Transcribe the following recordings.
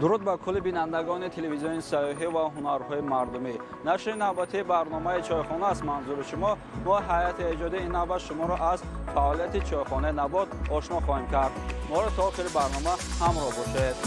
Дуруд ба кулли бинандагони телевизиони сайёҳӣ ва ҳунарҳои мардумӣ. Нашри навбатии барномаи «Чойхона» аст манзури шумо. Мо ҳайати эҷодии ин навбат шуморо аз фаъолияти чойхонаи «Набот» ошно хоҳем кард. Моро то охири барнома ҳамроҳ бошед.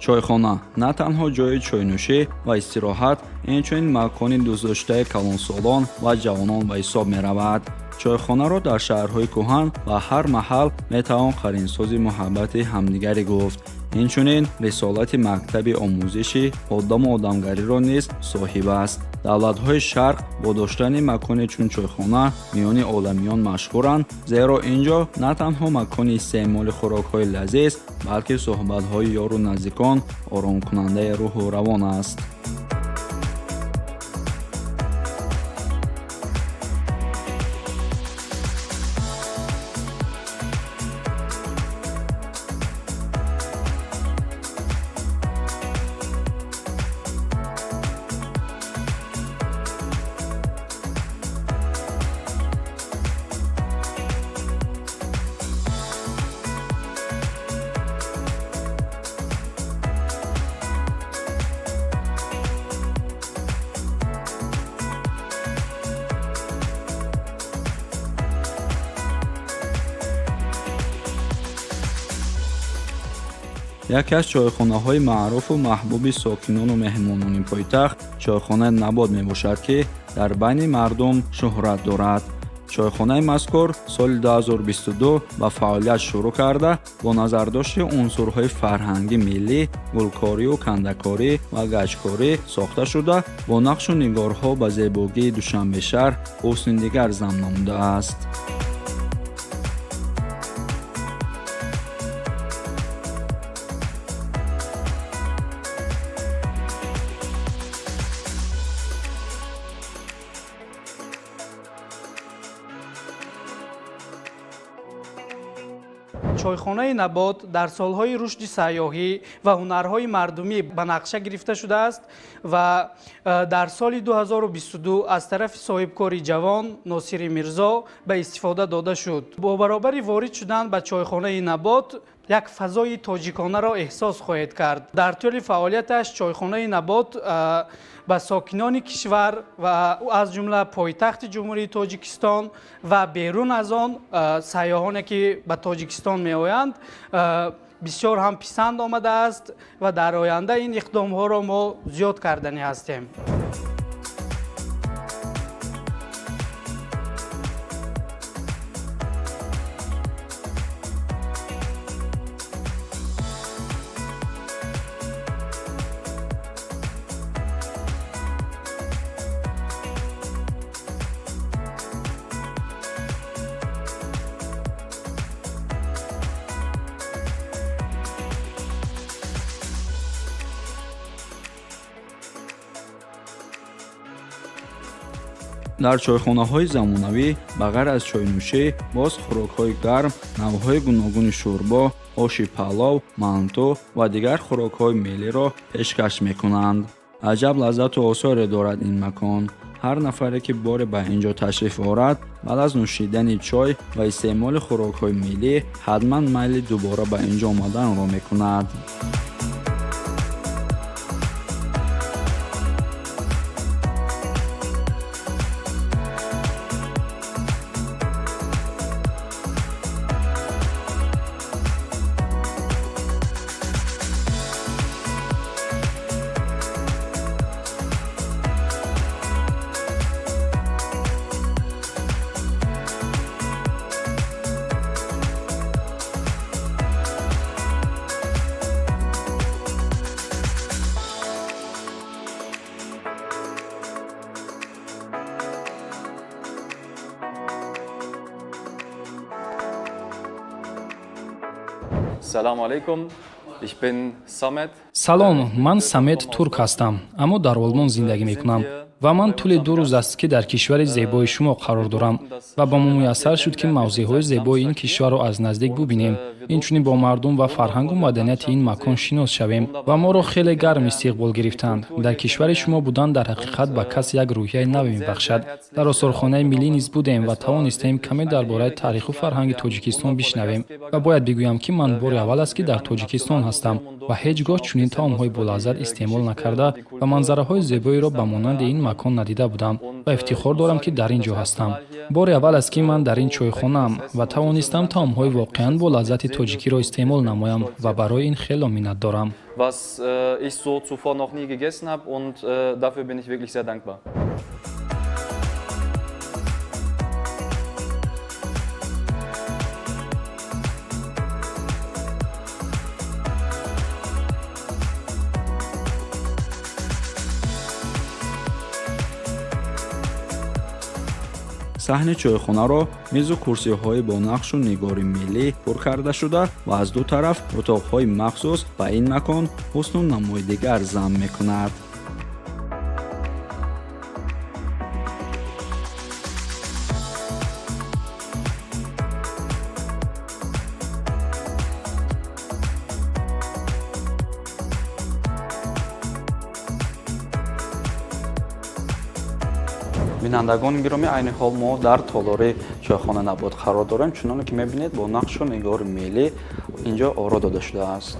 Чойхона на танҳо ҷойи чойнӯшӣ ва истироҳат, инчунин макони дӯстдоштаи калонсолон ва ҷавонон ба ҳисоб меравад. Чойхонаро дар шаҳрҳои кӯҳан ва ҳар маҳал метавон қаринсози муҳаббати ҳамдигарӣ гуфт. Инчунин рисолати мактаби омӯзиши одаму одамгариро низ соҳиб аст. Давлатҳои Шарқ бо доштани маконе чун чойхона миёни оламиён машҳуранд, зеро ин ҷо на танҳо макони истеъмоли хӯрокҳои лазиз, балки суҳбатҳои ёру наздикон оромкунандаи рӯҳу равон аст. Яке аз чойхонаҳои маъруфу маҳбуби сокинону меҳмонони пойтахт чойхонаи «Набот» мебошад, ки дар байни мардум шӯҳрат дорад. Чойхонаи мазкур соли 2022 ба фаъолият шурӯъ карда, бо назардошти унсурҳои фарҳанги миллӣ, гулкорию кандакорӣ ва гачкорӣ сохта шуда, бо нақшу нигорҳо ба зебогии Душанбешаҳр ҳусни дигар зам намудааст. Чойхонаи «Набот» дар солҳои рушди сайёҳӣ ва ҳунарҳои мардумӣ ба нақша гирифта шудааст ва дар соли 2022 аз тарафи соҳибкори ҷавон Носири Мирзо ба истифода дода шуд. Бо баробари ворид шудан ба чойхонаи «Набот» як фазои тоҷиконаро эҳсос хоҳед кард. Дар тӯли фаъолияташ чойхонаи «Набот» ба сокинони кишвар ва аз ҷумла пойтахти Ҷумҳурии Тоҷикистон ва берун аз он сайёҳоне, ки ба Тоҷикистон меоянд, бисёр ҳам писанд омадааст ва дар оянда ин иқдомҳоро мо зиёд карданӣ ҳастем. Дар чойхонаҳои замонавӣ ба ғайр аз чойнӯшӣ боз хӯрокҳои гарм, навъҳои гуногуни шӯрбо, оши палов, манту ва дигар хӯрокҳои миллиро пешкаш мекунанд. Аҷаб лаззату осоре дорад ин макон. Ҳар нафаре, ки боре ба ин ҷо ташриф орад, баъд аз нӯшидани чой ва истеъмоли хӯрокҳои миллӣ ҳатман майли дубора ба ин ҷо омаданро мекунад. Салам алейкум. Ich bin Samet. Салом, ман Самет Турк ҳастам, аммо дар Олмон зиндагӣ мекунам ва ман тӯли 2 рӯз аст, ки дар кишвари зебои шумо қарор дорам ва ба мо муяссар шуд, ки мавзеъҳои зебои ин кишварро аз наздик бубинем, инчунин бо мардум ва фарҳангу маданияти ин макон шинос шавем ва моро хеле гарм истиқбол гирифтанд. Дар кишвари шумо будан дар ҳақиқат ба кас як рӯҳияи наве мебахшад. Дар осорхонаи миллӣ низ будем ва тавонистем каме дар бораи тариху фарҳанги Тоҷикистон бишнавем ва бояд бигӯям, ки ман бори аввал аст, ки дар Тоҷикистон ҳастам ва ҳеҷ гоҳ чунин таомҳои болаззат истеъмол накарда ва манзараҳои зебоеро ба монанди ин макон надида будам ва ифтихор дорам, ки дар ин ҷо ҳастам. Бори аввал аст, ки ман дар ин чойхонаам ва тавонистам таомҳои воқеан бо лаззати тоҷикиро истеъмол намоям ва барои ин хело миннатдорам. Was ich so zuvor noch nie gegessen habe und dafür bin ich wirklich sehr dankbar. Саҳни чойхонаро мизу курсиҳои бо нақшу нигори миллӣ пур карда шуда ва аз ду тараф утоқҳои махсус ба ин макон ҳусну намои дигар зам мекунад. Бинандагони гиромӣ, айни ҳол мо дар толори чойхона Набот қарор дорем. Чуноне ки мебинед, бо нақшу нигори миллӣ инҷо оро дода шудааст.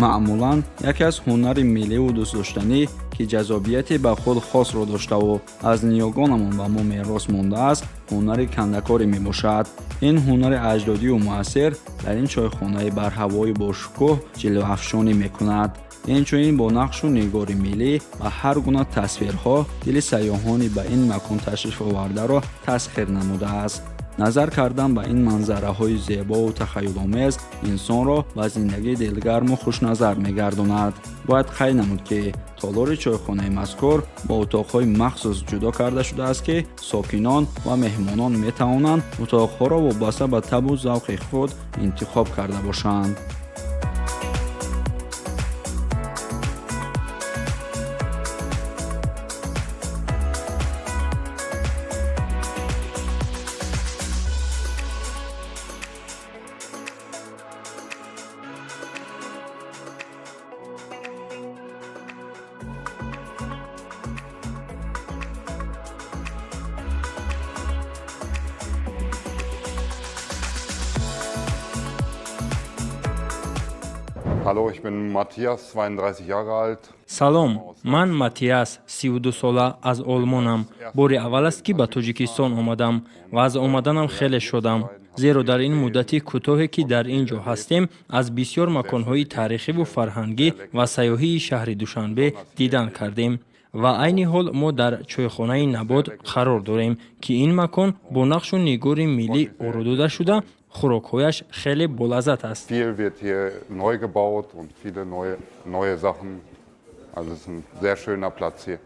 Маъмулан яке аз ҳунари милливу дӯстдоштанӣ, ки ҷаззобияте ба худ хосро доштаву аз ниёгонамон ба мо мерос мондааст, ҳунари кандакорӣ мебошад. Ин ҳунари аҷдодию муассир дар ин чойхонаи барҳавою бошукӯҳ ҷилваафшонӣ мекунад. Инчунин бо нақшу нигори миллӣ ва ҳар гуна тасвирҳо дили сайёҳони ба ин макон ташриф овардаро тасхир намудааст. Назар кардан ба ин манзараҳои зебову тахаюломез инсонро ба зиндагии дилгарму хушназар мегардонад. Бояд қайд намуд, ки толори чойхонаи мазкур бо утоқҳои махсус ҷудо карда шудааст, ки сокинон ва меҳмонон метавонанд утоқҳоро вобаста ба табъу завқи худ интихоб карда бошанд. Hallo, ich bin Matthias, 32 Jahre alt. Салом, ман Матиас, 32 сола, аз Олмонам. Бори аввал аст, ки ба Тоҷикистон омадам ва аз омаданам хеле шодам, зеро дар ин муддати кӯтоҳе, ки дар ин ҷо ҳастем, аз бисёр маконҳои таърихиву фарҳангӣ ва сайёҳии шаҳри Душанбе дидан кардем ва айни ҳол мо дар чойхонаи Набот қарор дорем, ки ин макон бо нақшу нигори миллӣ оро дода шуда. Хӯрокҳояш хеле болаззат аст. Viel wird hier neu gebaut und viele neue Sachen. Also es ist ein sehr schöner Platz hier.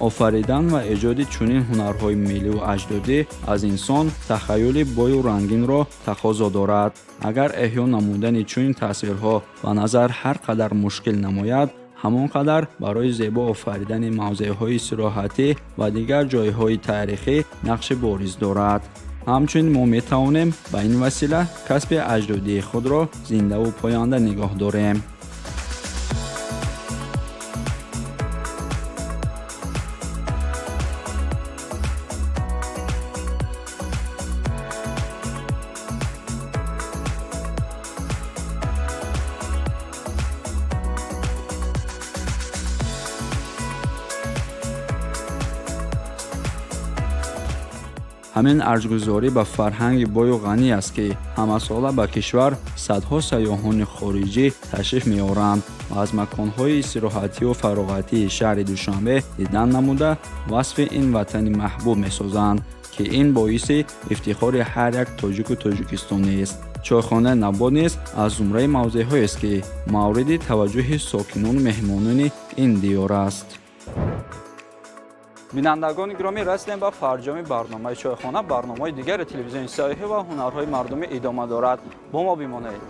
Офаридан ва эҷоди чунин ҳунарҳои милливу аҷдодӣ аз инсон тахаюли бою рангинро тақозо дорад. Агар эҳё намудани чунин тасвирҳо ба назар ҳар қадар мушкил намояд, ҳамон қадар барои зебо офаридани мавзеъҳои истироҳатӣ ва дигар ҷойҳои таърихӣ нақши бориз дорад. Ҳамчунин мо метавонем ба ин васила касби аҷдодии худро зиндаву поянда нигоҳ дорем. Ҳамин арҷгузорӣ ба фарҳанги бою ғанӣ аст, ки ҳамасола ба кишвар садҳо сайёҳони хориҷӣ ташриф меоранд ва аз маконҳои истироҳатию фароғатии шаҳри Душанбе дидан намуда, васфи ин ватани маҳбуб месозанд, ки ин боиси ифтихори ҳар як тоҷику тоҷикистонист. Чойхонаи Набот низ аз зумраи мавзеъҳоест, ки мавриди таваҷҷӯҳи сокинону меҳмонони ин диёр аст. Бинандагони гиромӣ, расидем ба фарҷоми барномаи Чойхона. Барномаҳои дигари телевизиони сайёҳӣ ва ҳунарҳои мардумӣ идома дорад. Бо мо бимонед.